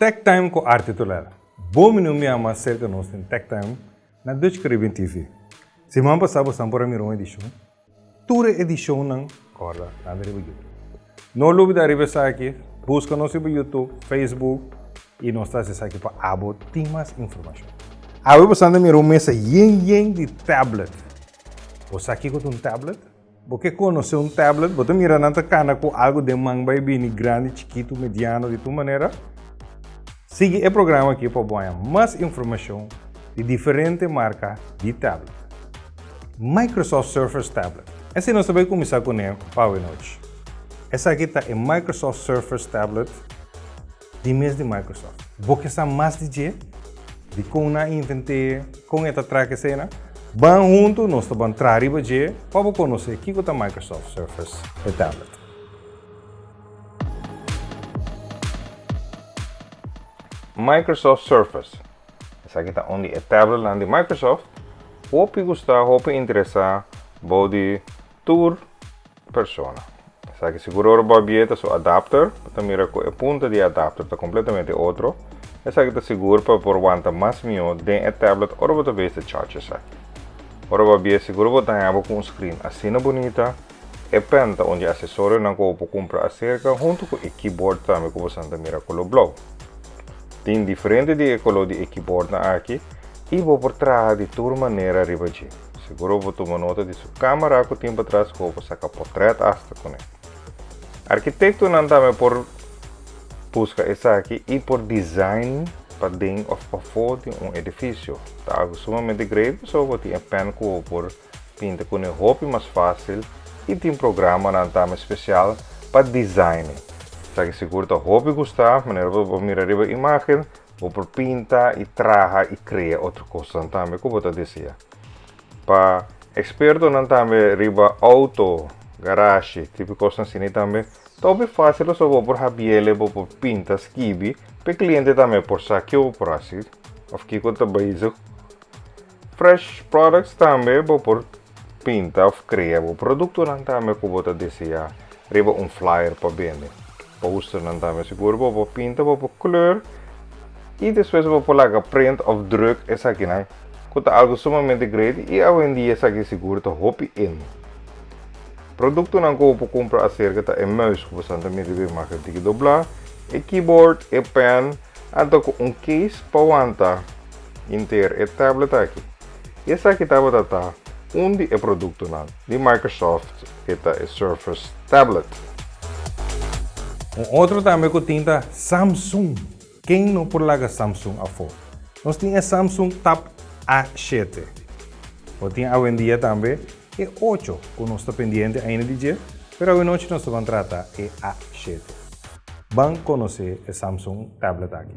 Tech Time ku Arti Tulel. Bon minu mi ama serka nos den Tech Time na Dutch Caribbean TV. Siman pasá bosan por a mira un edishon. Tur e edishonnan kòrda nan ta riba YouTube. No lubida riba esaki, buska nos riba YouTube, Facebook i nos ta hasi esaki pa abo tin mas informashon. Awe bosan ta mira un mesa yen yen di tablet. Bo sa kiko ta un tablet? Bo ke konosé un tablet, bo ta mira nan ta kana ku algu den man bai bini grandi, chikitu, mediano, di tur manera. Sigui e programa aki pa bo haña mas informashon di diferente marka di tablet. Microsoft Surface Tablet. Esei nos ta bai kuminsá kuné pa awe nochi. Esaki ta e Microsoft Surface Tablet di mes di Microsoft. Bo ke sa mas di dje? Di kon nan a invent'é? Kon e ta traha esena? Ban huntu nos ta ban traha riba dje pa bo konosé kiko ta Microsoft Surface e tablet. Microsoft Surface. Esaki ta un di e tabletnan di Microsoft. Hopi gusta, hopi interesá bou di tur persona. Esaki sigur ora bo a bie ta su adapter, bo ta mira ku e punta di e adapter ta kompletamente otro. Esaki ta sigur pa por wanta mas mihó den e tablet ora bo ta bes ta charge esaki. Ora bo a bie sigur bo ta haña bo ku un screen asina bunita, e pen ta un di e asesorionan ku bo por kumpra aserka huntu ku e keyboard tambe ku bosan ta mira koló blou. Tin diferente di e koló di e keyboardnan aki i bo por traha di tur manera riba dje. Seguro bo tuma nota di su camera cu tin patras cu bo por saca potret hasta cune. Arquitectonan tambe por busca esaki y por design paden of pafo di un edificio. Ta algo sumamente great pasobra bo tin e pen cu bo por pinta cune hopi mas facil y tin programanan tambe special pa design. Esaki sigur ta hopi gusta, manera bo por mira riba imagen. Bo por pinta i traha i krea otro kosnan tambe ku bo ta desea. Pa ekspertonan tambe riba outo, garashi, tipo kosnan asina tambe ta hopi fásil pasobra bo por habiele, bo por pinta, skibi pa e kliente tambe por sa kiko bo por hasi òf kiko ta bezig. Fresh products tambe bo por pinta of crea bo productonan tambe cu bo ta desea riba un flyer pa bende. Posternan tambe sigur bo por pinta, bo por kleur y despues bo por laga print of druk esakinan cu ta algo sumamente great y awendia esaki sigur ta hopi in. Productonan cu bo por cumpra acerca ta e muis cu bo sa ta mira riba e imagen tiki dobla, e keyboard, e pen, anto cu un case pa wanta. Inter e tablet aki. Esaki tabata ta un di e produktonan di Microsoft e ta e Surface Tablet. Un otro tambe ku tin ta Samsung. Ken no por laga Samsung afó? Nos tin e Samsung Tab A shete. Bo tin awendia tambe e ocho ku nos ta pendiente ainda di dje, pero awenochi nos ta ban trata e A shete. Ban konosé e Samsung tablet aki.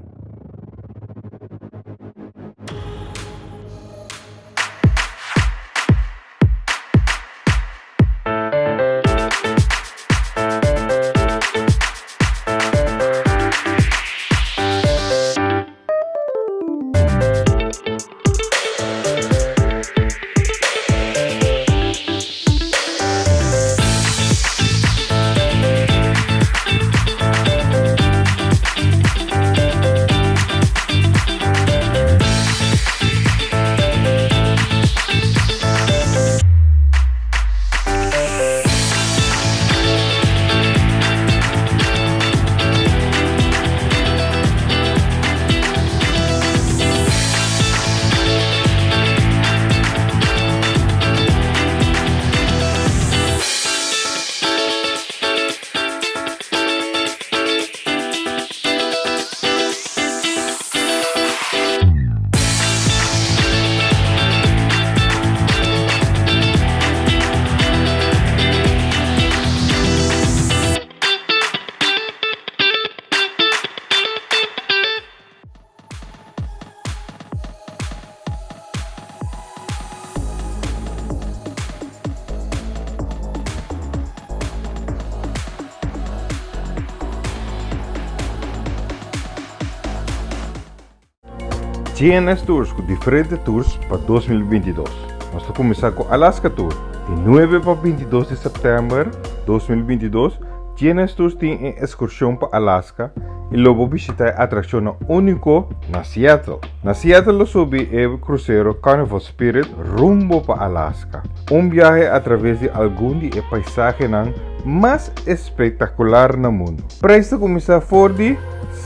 GNS Tours ku diferente tours pa 2022. Nos ta kuminsá ku Alaska Tour di 9 pa 22 di sèptèmber 2022. GNS Tours tin e ekskurshon pa Alaska. i lo bo bishitá e atrakshonnan úniko na Seattle. Na Seattle lo subi e krusero Carnival Spirit rumbo pa Alaska, un biahe atraves di algun di e paisahenan mas espektakular na mundu. Preis ta kuminsá for di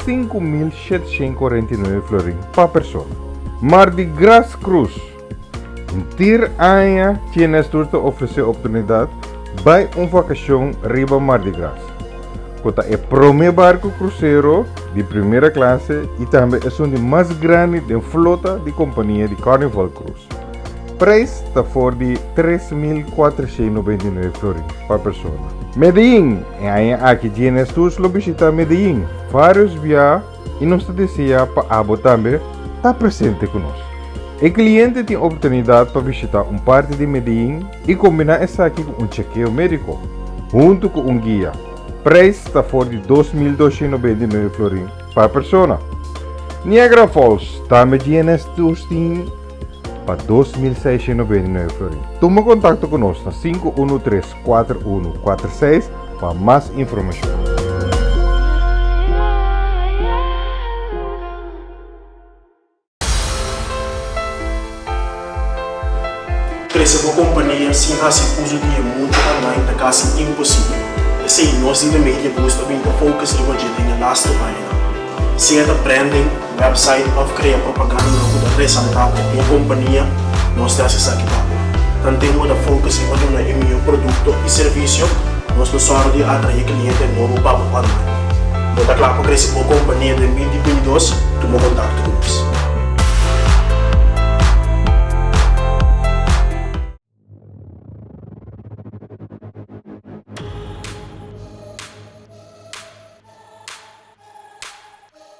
5749 florin pa persona. Mardi Gras Cruise. Henter aña GNS Tours ta ofresé oportunidat bai un vakashon riba Mardi Gras, ku ta e promé barku krusero di primera klase i tambe esun di mas grandi den flota di kompania di Carnival Cruise. Preis ta for di 3499 florin pa persona. Medellín, E aña aki GNS Tours lo bishita Medellín vários bia i nos ta desea pa abo tambe ta presente ku nos. E kliente tin oportunidat pa bishita un parti di Medellín i kombiná esaki ku un chekeo médiko, huntu ku un guia. Preis ta for di 2299 florin pa persona. Niagara Falls, tambe GNS Tours tin pa 2699 florin. Tuma kontakto ku nos na 513 4146 pa mas informashon. Krese bo kompania sin hasi uso di e mundu online ta kasi imposibel. Esei nos di The Media Boost a bin ta focus riba dje den e lastu añanan. Sea ta branding, website of krea propagandanan ku ta resaltá bo kompania, nos ta hasi esaki pa bo. Tanten bo ta focus riba duna e mihó produkto i servisio, nos lo sòru di atraé kliente nobo pa bo online. Bo ta kla pa krese bo kompania den 2022? Tuma kontakto ku nos.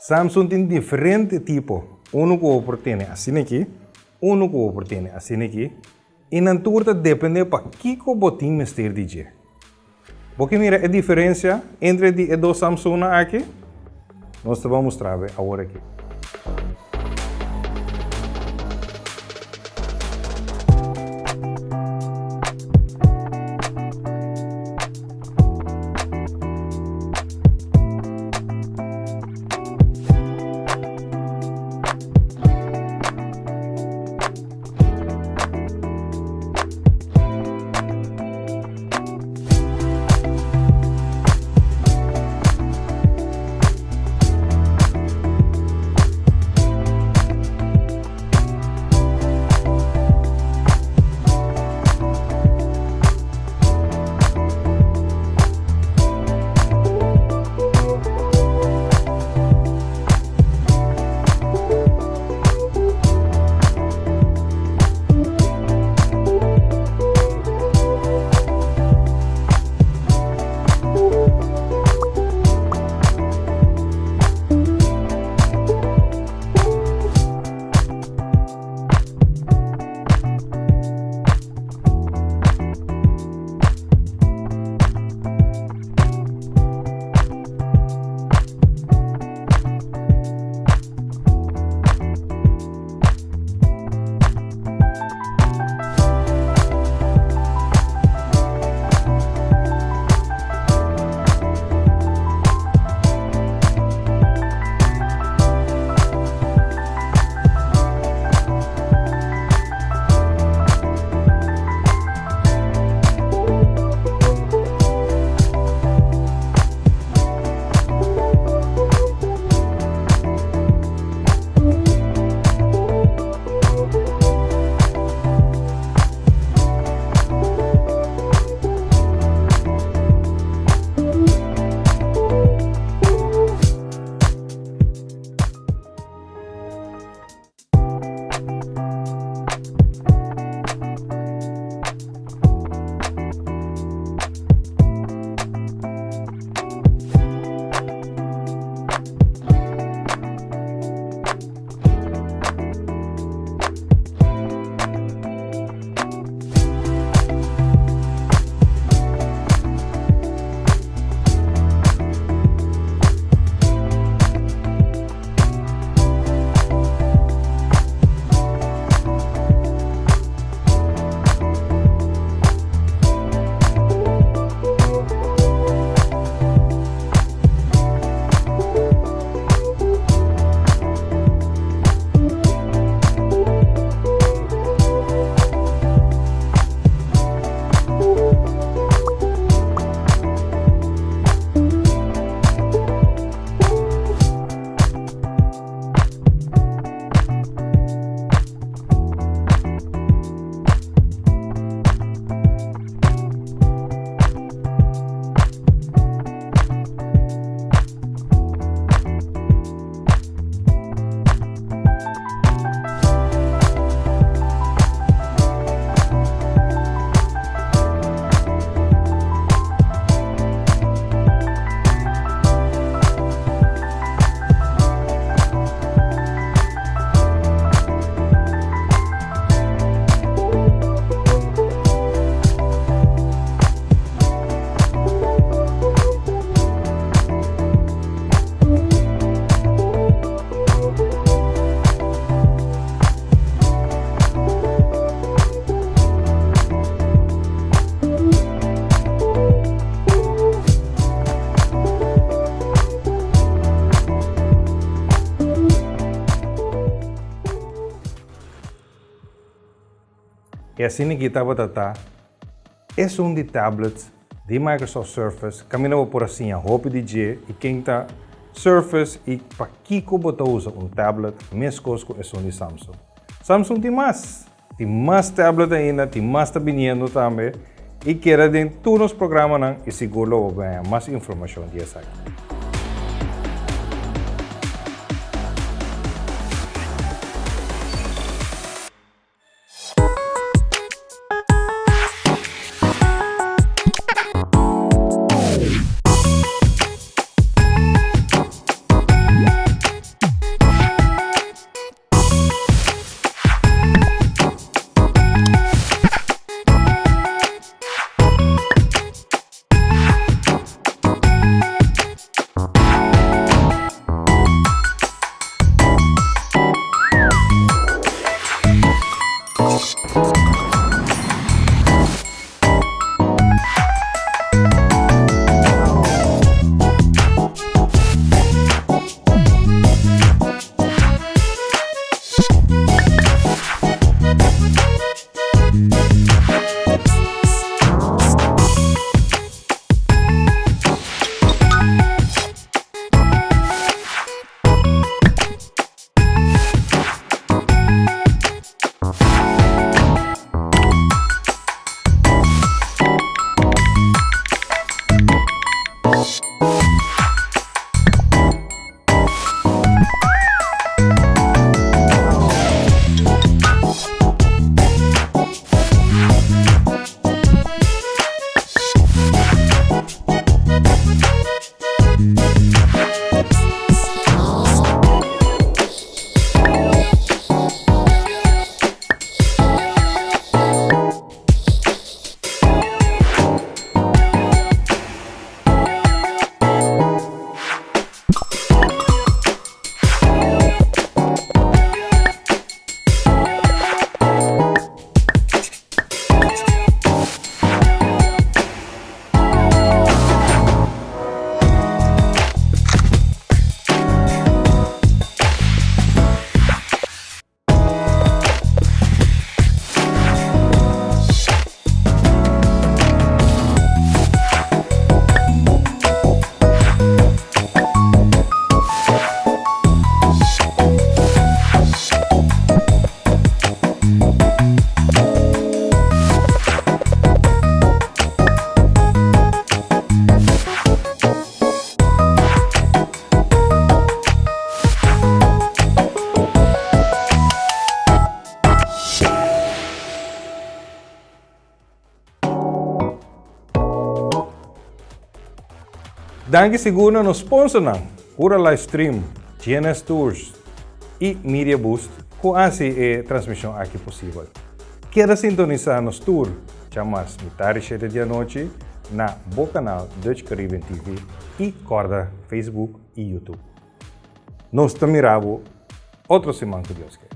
Samsung tin diferente tipo, unu ku bo por tene asina aki, unu ku bo por tene asina aki, i nan tur ta depende pa kiko bo tin mester di dje. Bo ke mira e diferensia entre di e dos Samsungnan aki? Nos ta ban mustra bo awor aki. E asina ki tabata ta esun di tablets di Microsoft Surface kaminda bo por a siña hopi di dje i ken ta Surface i pakiko bo ta usa un tablet meskos ku esun di Samsung. Samsung tin mas! Tin mas tablet ainda, tin mas ta biniendo tambe i keda den tur nos programanan i sigur lo bo haña mas informashon di esaki. Danki sigur na nos sponsornan, Cura Live Stream, GNS Tours y Media Boost cu haci e transmision aki posibel. Keda sintonisa nos tur djamas mitad di shete di anochi na bo canal Dutch Caribbean TV y corda Facebook y YouTube. Nos ta mira bo otro siman cu Dios kier.